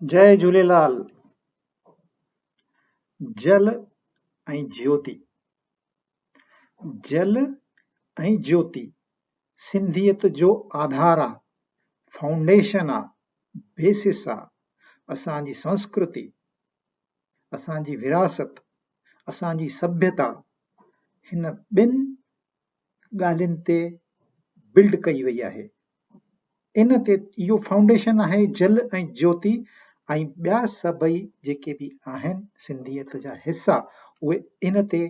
جئي جهوليلال. جل ۽ جيوتي، جل ۽ جيوتي سنڌيت جو آڌار آ، فائونڊيشن آ، بيسس آ، اسان جي سنسڪرتي، اسان جي وراثت، اسان جي سڀيتا هن ٻن ڳالهين تي بلڊ ڪئي وئي آهي. ان تي اهو فائونڊيشن آهي جل ۽ جيوتي ۽ ٻيا سڀئي جيڪي به آهن سنڌيت جا حصا اهي ان تي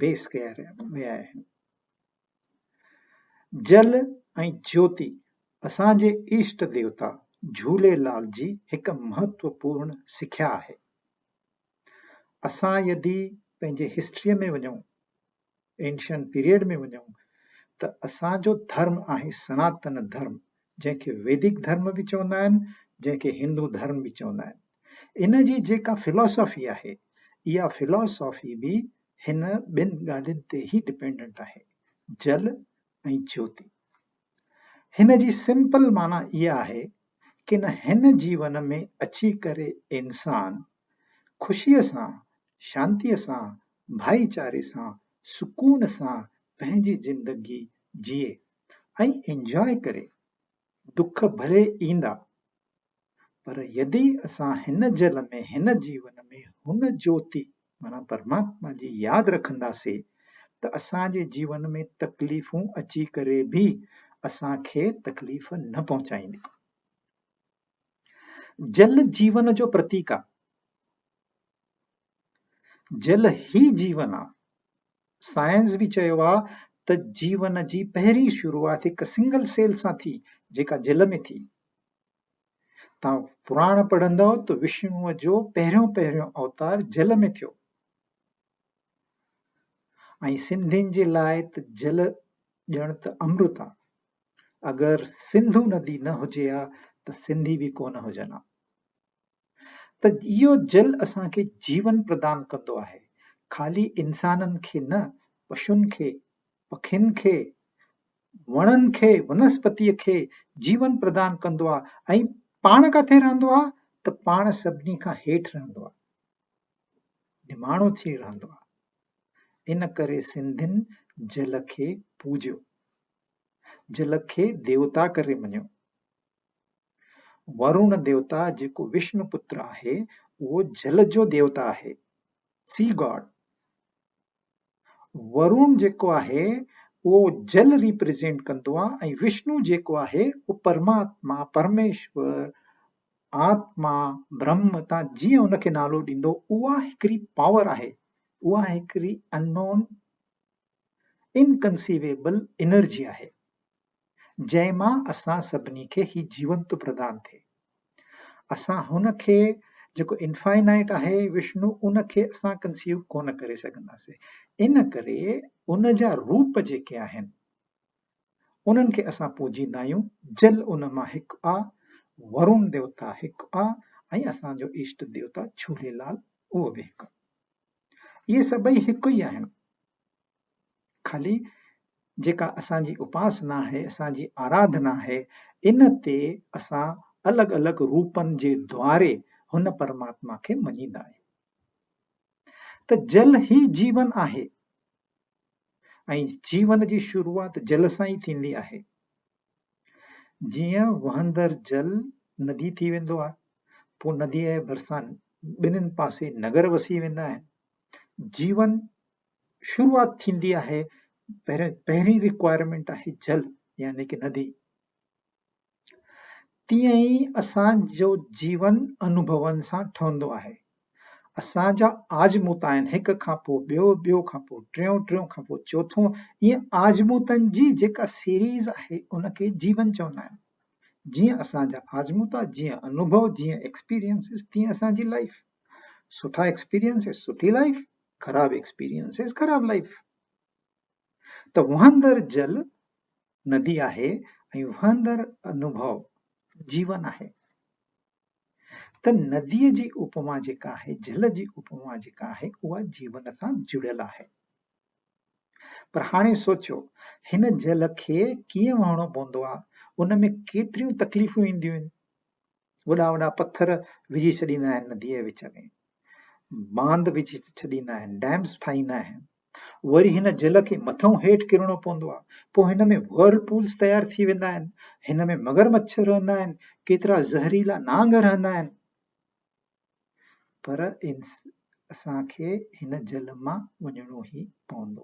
بيس ڪيا ويا آهن. جل ۽ جيوتي اسان جي اشٽ ديوتا جهوليلال جي هڪ مهتوپورڻ سکيا آهي. اسان يدي پنهنجي هسٽريء ۾ وڃون اينشنٽ پيريڊ ۾ وڃون ته اسان جو ڌرم آهي سناتن ڌرم جنهن کي ويدڪ ڌرم به چوندا آهن جنهن کي هندو ڌرم به چوندا آهن ان جي جيڪا فلاسافي آهي اها فلاسافي به هن ٻن ڳالهين تي ئي ڊپينڊنٽ آهي جل ۽ جيوتي هن جي سمپل معنيٰ اها آهي ڪي نه هن جيون ۾ اچي ڪري انسان خوشيء سان شانتيء سان ڀائيچاري سان سڪون سان پنهنجي زندگي جيئي ۽ انجواء ڪري، دک ڀلي ايندا پر يدي اسان هن جل ۾ هن جيون ۾ هن جوتي معنيٰ پرماتما جي ياد رکنداسي ته اسان جي جيون ۾ تڪليفون اچي ڪري به اسان کي تڪليف نه پهچائيندي. جل جيون جو پرتيڪ آ. جل ئي جيون آ. سائنس به چيو آ ته جيون جي پهرين شروعات هڪ سنگل سيل سان ٿي جيڪا جل ۾ ٿي. توهان پراڻ پڙهندؤ ته وشنوء جو پهريون پهريون اوتار جل ۾ ٿيو. ۽ سنڌين جي لاء ته جل ڄڻ ته امرت آ. اگر سنڌو ندي نه هجي ها ته سنڌي به ڪونه هجن ها. ته اهو جل اسان کي جيون پردان ڪندو آهي، خالي انسانن کي نه، پشن کي، پکين کي، وڻن کي، ونسپتيء کي جيون پردان ڪندو آهي ۽ پاڻ ڪاٿي رهندو آهي ته پاڻ سڀني کان هيٺ رهندو آهي، نماڻو ٿي رهندو آهي. ان ڪري سنڌين جل کي پوڄيو، جل کي ديوتا ڪري مڃيو. ورڻ ديوتا جيڪو وشنو پتر آهي اهو جل جو ديوتا آهي، Sea God. Varun جيڪو آهي اهو جل ريپريزينٽ ڪندو آهي ۽ وشنو جيڪو آهي اهو پرماتما، پرميشور، آتما، برهم تان جيئن ان کي نالو ڏيندو اها هڪڙي پاور آهي، اها هڪڙي Unknown Inconceivable energy آهي. جنهن مان اسان سڀني کي هي جيون ٿو پردان ٿئي. اسان هن کي جيڪو انفائنائيٽ آهي وشنو ان کي اسان ڪنسيو ڪونه ڪري سگهنداسين. ان ڪري ان جا روپ جيڪي آهن انهن کي اسان پوڄيندا آهيون. جل ان مان هڪ آ، ورون ديوتا هڪ آ ۽ اسان جو اشٽ ديوتا جهوليلال اهو به هڪ آ. اهي سڀئي هڪ ئي آهن. خالي جيڪا اسان جي اپاسنا آهي، اسان جي آراڌنا آهي، ان تي اسان الڳ الڳ روپن جي دواري هن پرماتما کي مڃيندا آهيون. ته جل ئي جيون آهي ۽ جيون جي شروعات جل سان ئي ٿيندي آهي. جيئن وهندڙ جل ندي ٿي ويندو آهي، پوء نديء جي ڀرسان ٻنهين پاسي نگر وسي ويندا آهن. جيون شروعات ٿيندي آهي پهرين پهرين رڪوائرمينٽ آهي جل يعني ڪي ندي تيئن ئي اسان جو جيون انوڀون سان ٺهندو آهي اسان جا آزموتا آهن هڪ کان پوء ٻيو ٻيو کان پوء ٽيون ٽيون کان پوء چوٿون ائين آزموتن جي جيڪا سيريز آهي ان کي جيون چوندا آهن جيئن اسان جا آزموتا جيئن انوڀو جيئن ايڪسپيرينسز تيئن اسان جي لائف سٺا ايڪسپيرينسز سٺي لائف خراب ايڪسپيرينسز خراب لائف. ته وهندڙ جل ندي آهي ۽ وهندڙ انوڀو جيون آهي. ته نديء جي اپما جيڪا آهي، جل جي اپما جيڪا آهي اها جيون سان جڙيل آهي. پر هاڻي سوچيو هن جل کي ڪيئن وهڻو پوندو آهي، ان ۾ ڪيتريون تڪليفون اينديون آهن. وڏا وڏا پٿر وجهي ڇڏيندا آهن نديء جي وچ ۾، باند وجهي ڇڏيندا آهن، ڊيمز ٺاهيندا آهن. وري هن جل کي مٿئون هيٺ ڪرڻو پوندو آهي. پوء هن ۾ ورل پولز تيار ٿي ويندا آهن. هن ۾ مگرمڇ رهندا آهن، ڪيترا زهريلا نانگ رهندا آهن. پر اسان کي هن جل مان وڃڻو ئي پوندو.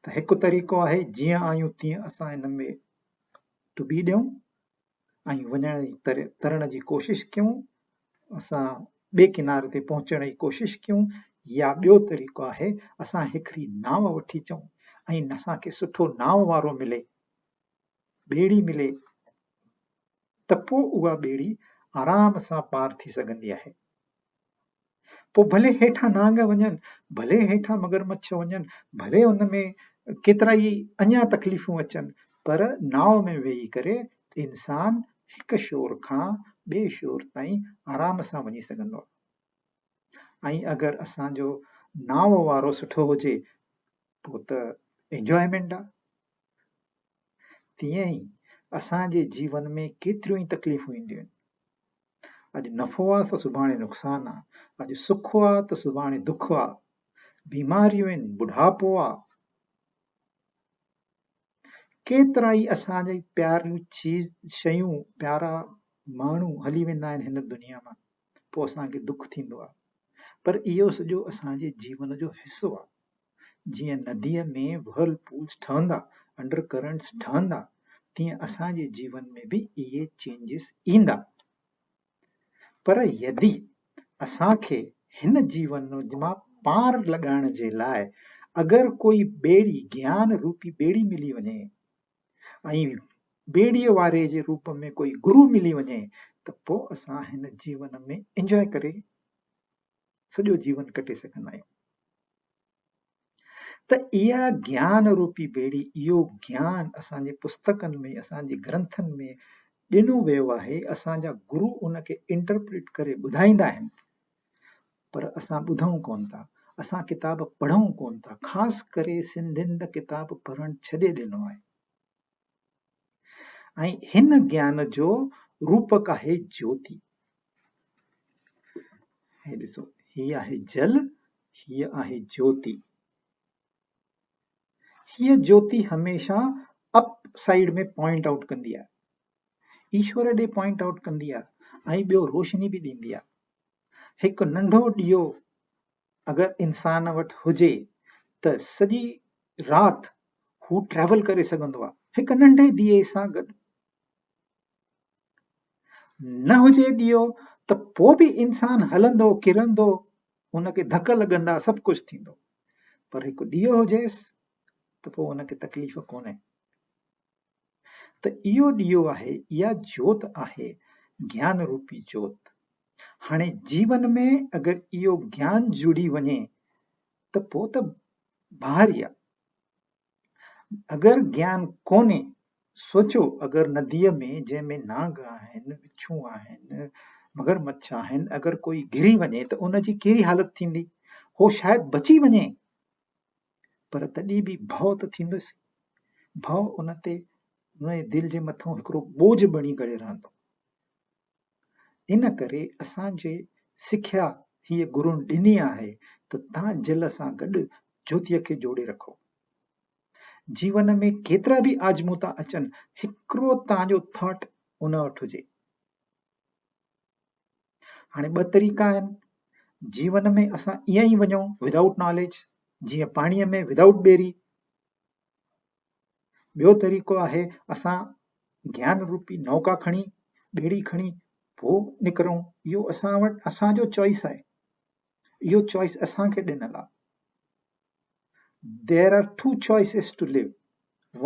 ته هڪ طريقو آهي جيئن آهيون تيئن اسان هن ۾ ٽٻي ڏيون ۽ وڃڻ جي ترڻ جي ڪوشش ڪيون، اسان ٻئي ڪناري تي پهچڻ جي ڪوشش ڪيون يا ٻيو طريقو آهي اسان هڪڙي ناو وٺي اچون ۽ اسان کي سٺو ناو وارو ملي، ٻيڙي ملي ته پوء اها ٻيڙي آرام سان پار ٿي سگهندي آهي. پوء ڀلي هيٺان نانگ وڃن، ڀلي هيٺان مگرمڇ وڃن، ڀلي ان ۾ ڪيترائي اڃا تڪليفون اچن، پر ناو ۾ ويهي ڪري انسان هڪ شور کان ٻئي شور تائين آرام سان وڃي سگهندو آهي ۽ اگر اسان جو ناو وارو سٺو هجي پوء ته انجوائمينٽ آهي. تيئن ئي اسان جي جيون ۾ ڪيتريون ئي تڪليفون اينديون آهن. اڄ نفعو آ ته سڀاڻي نقصان آ، اڄ سک آ ته سڀاڻي دک آ، بيماريون آهن، ٻڍاپو آ. ڪيترائي اسان جي پياريون چيز شيون، پيارا ماڻهو هلي ويندا آهن هن دنيا مان، پوء اسان کي دک ٿيندو آ. پر اهو سڄو اسان جي جيون جو حصو آ. جيئن نديء ۾ ورل پولز ٺهندا، انڊر ڪرنٽس ٺهندا، تيئن اسان جي جيون ۾ به اهي چينجز ايندا. پر يدي اسان کي هن جيون مان پار لڳائڻ جي لاء اگر ڪوئي ٻيڙي، گيان روپي ٻيڙي ملي وڃي ۽ ٻيڙيء واري جي روپ ۾ ڪوئي گرو ملي وڃي ته پوء اسان هن جيون ۾ انجواء ڪري سڄو جيون ڪٽي سگهندا آهيون. ته اها گيان روپي ٻيڙي، اهو گيان اسان جي پستڪن ۾، اسان جي گرنٿن ۾ ڏنو ويو آهي، اسان جا گرو ان کي انٽرپريٽ ڪري ٻڌائيندا آهن، پر اسان ٻڌون ڪونه ٿا، اسان ڪتاب پڙهون ڪونه ٿا، خاص ڪري سنڌين ته ڪتاب پڙهڻ ڇڏي ڏنو آهي. ۽ هن گيان جو روپڪ آهي جيوتي. هي ڏسو، هي آهي جل، هيء آهي جيوتي. هيء جيوتي هميشه اپ سائيڊ ۾ پوائنٽ آئوٽ ڪندي آهي. ايشور ڏي پوائنٽ آئوٽ ڪندي آهي ۽ ٻيو روشني به ڏيندي آهي. هڪ ننڍو ڏيئو اگر انسان وٽ هجي ته سڄي رات هو ٽريول ڪري سگهندو آهي هڪ ننڍي ڏيئي سان گڏ. نه هجي ڏيئو ته پوء به انسان هلندو ڪرندو، هن کي ڌڪ لڳندا، سڀ ڪجهه ٿيندو، پر هڪ ڏيئو هجيس ته پوء هن کي تڪليف ڪونهي. ته اهو ڏيئو آهي، اها جوت آهي، گيان روپي جوت. هاڻي جيون ۾ اگر اهو گيان جڙي وڃي ته پوء ته بهاري آ. اگر گيان ڪونهي، سوچو اگر نديء ۾ جنهن ۾ نانگ آهن، وڇون آهن، مگرمڇ آهن، اگر ڪوئي گري وڃي ته ان جي ڪهڙي حالت ٿيندي؟ هو شايد بچي وڃي پر تڏهن به ڀؤ ته ٿيندس. ڀؤ ان تي ان جي دل جي مٿان هڪڙو ٻوجهه بڻي ڪري رهندو. ان ڪري اسان جي سکيا هيء گرن ڏني آهي ته تان جل سان گڏ جوتيء کي جوڙي رکو. جيون ۾ ڪيترا به آزمودا اچن، هڪڙو تان جو ٿاٽ ان وٽ هجي. هاڻي ٻه طريقا آهن، جيون ۾ اسان ائين ئي وڃون ودائوٽ ناليج، جيئن پاڻيء ۾ ودائوٽ ٻيري. ٻيو طريقو آهي اسان گيان روپي نوڪا کڻي، ٻيڙي کڻي پوء نڪرون. اهو اسان وٽ اسان جو چوائس آهي. اهو چوائس اسان کي ڏنل آهي. There are two choices to live.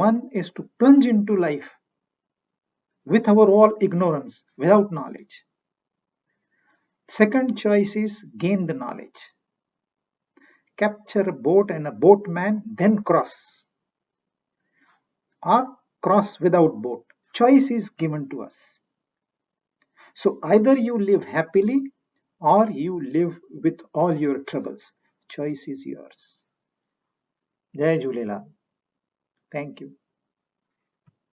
One is to plunge into life with our all ignorance, without knowledge. Second choice is gain the knowledge. Capture a boat and a boatman, then cross. Or cross without boat. Choice is given to us. So either you live happily or you live with all your troubles. Choice is yours. Jai Jhulelal. Thank you.